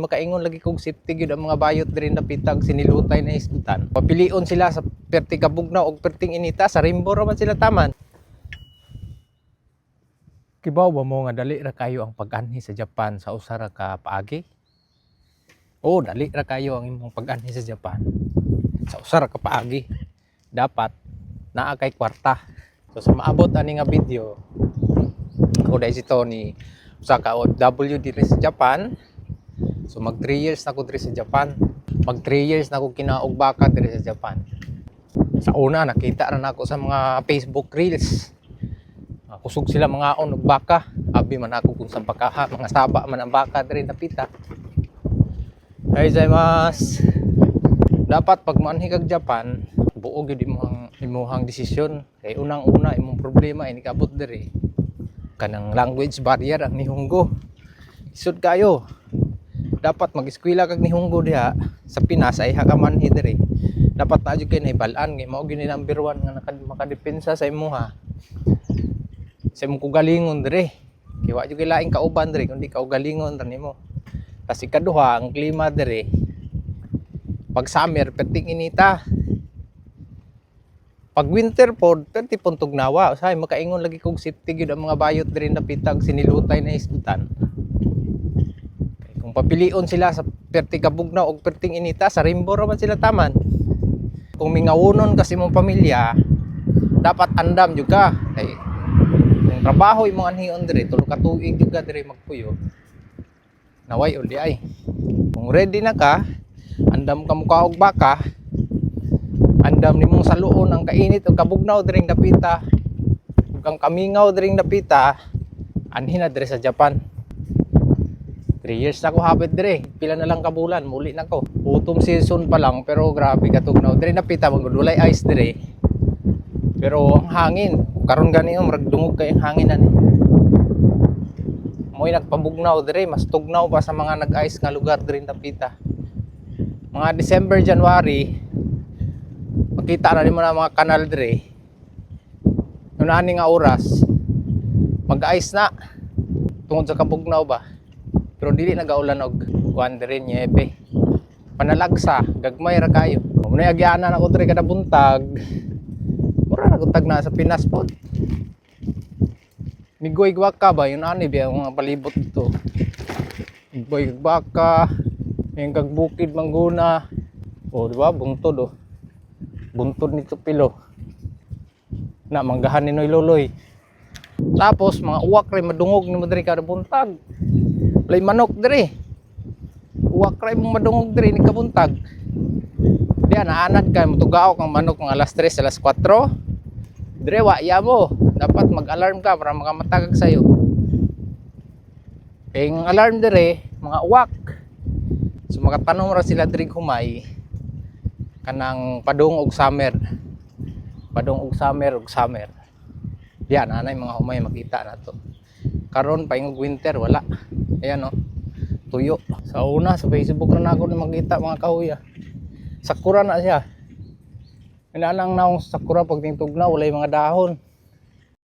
Makaingon lagi kog safety gyud ang mga bayot diri napitag sinilutay na hisgutan. Papilion sila sa perti kabugnaw og perting inita, sa rainbow ra man sila taman. Kibaw ba mo nga dali ra kayo ang pag-anhi sa Japan sa usa ra ka paagi? Oo, dali ra kayo ang imong pag-anhi sa Japan sa usa ra ka paagi. Dapat naa kay kwarta. So sa maabot ani nga video, ako dahil si Tony, usa ka OFW diri sa Japan. So mag 3 years na ko diri sa Japan. Mag 3 years na ko kinaog baka diri sa Japan. Sa una, nakita ra nako sa mga Facebook Reels. Kusog sila mangaon og baka. Abi man ako kung sa bakaha, mga saba man ang baka diri napita. Hey, mas dapat pag moanhi kag Japan, buo gyud imong imuhang desisyon. Kay unang-una imong problema ay nikabot diri, kanang language barrier, ang Nihongo. Isod kayo. Dapat mag-eskwela kag Nihongo diha sa Pinas ay ka manhi diri. Dapat na jud kay nahibal-an kay mao gyud ni number one nga makadepensa sa imuha, sa imong kaugalingon diri. Kay wa jud kay laing kauban diri kundi kaugalingon ra nimo. Tas ikaduha, ang klima diri, pag summer, perting inita. Pag winter pod, perti pong tugnawa. Usahay makaingon lagi kog safety gyud ang mga bayot diri napitag sinilutay na hisgutan. Kay kung papilion sila sa perti kabugnaw og perting inita, sa rainbow ra man sila taman. Kung mingawonon kasi imong pamilya, dapat andam jud ka. Kay kung trabaho imong anhion diri, 3 ka tuig jud ka diri magpuyo. Naway uli ay. Kung ready na ka, andam ka mukaog baka, andam nimong saluon ang kainit o kabugnaw diring dapita, ug ang kamingaw diring dapita, anhi na diri sa Japan. 3 years na ko hapit dire. Pila na lang kabulan, muli na ko. Autumn season pa lang, pero grabe katugnaw. Dire napita man gud, walay ice dire. Pero ang hangin, karon gani, oh, murag dungog kay ang hangin ani. Mo'y nagpabugnaw dire, mas tugnaw pa sa mga nag-ice nga lugar dire napita. Mga December, January, makita na nimo na mga kanal dire. Yung ani nga oras, mag-ice na tungod sa kabugnaw ba. Pero dili nagaulan og kuan dire, niebe. Panalagsa, gagmay ra kayo. Muna agyanan ako dire kada buntag. Mura ra tag na sa Pinas pod. Migoy baka ba yun ani biya mga palibot dito. Migoy baka, yung kag bukid mangguna. Oh, di ba? Buntod oh. Buntod nito pilo. Na manggahan ni Noy Loloy. Tapos mga uwak ray madungog nimo diri kada buntag. Walay manok diri. Uwak ray mong madungog diri ni kabuntag. Di naanad ka mutugao kang manok mga alas 3, alas 4. Dire wa ya mo. Dapat mag-alarm ka para makamatagag sayo. Kay ang alarm dire mga uwak. So makatanom ra sila diri humay kanang padung og summer. Padung og summer og summer. Diyan nanay mga humay makita na to. Karon paingog winter, wala. Ayan oh. Tuyo. Sa una, sa Facebook na ako na makita, mga kahuya. Sakura na siya. Inaanang naong sakura pag tingtugnaw, walay mga dahon.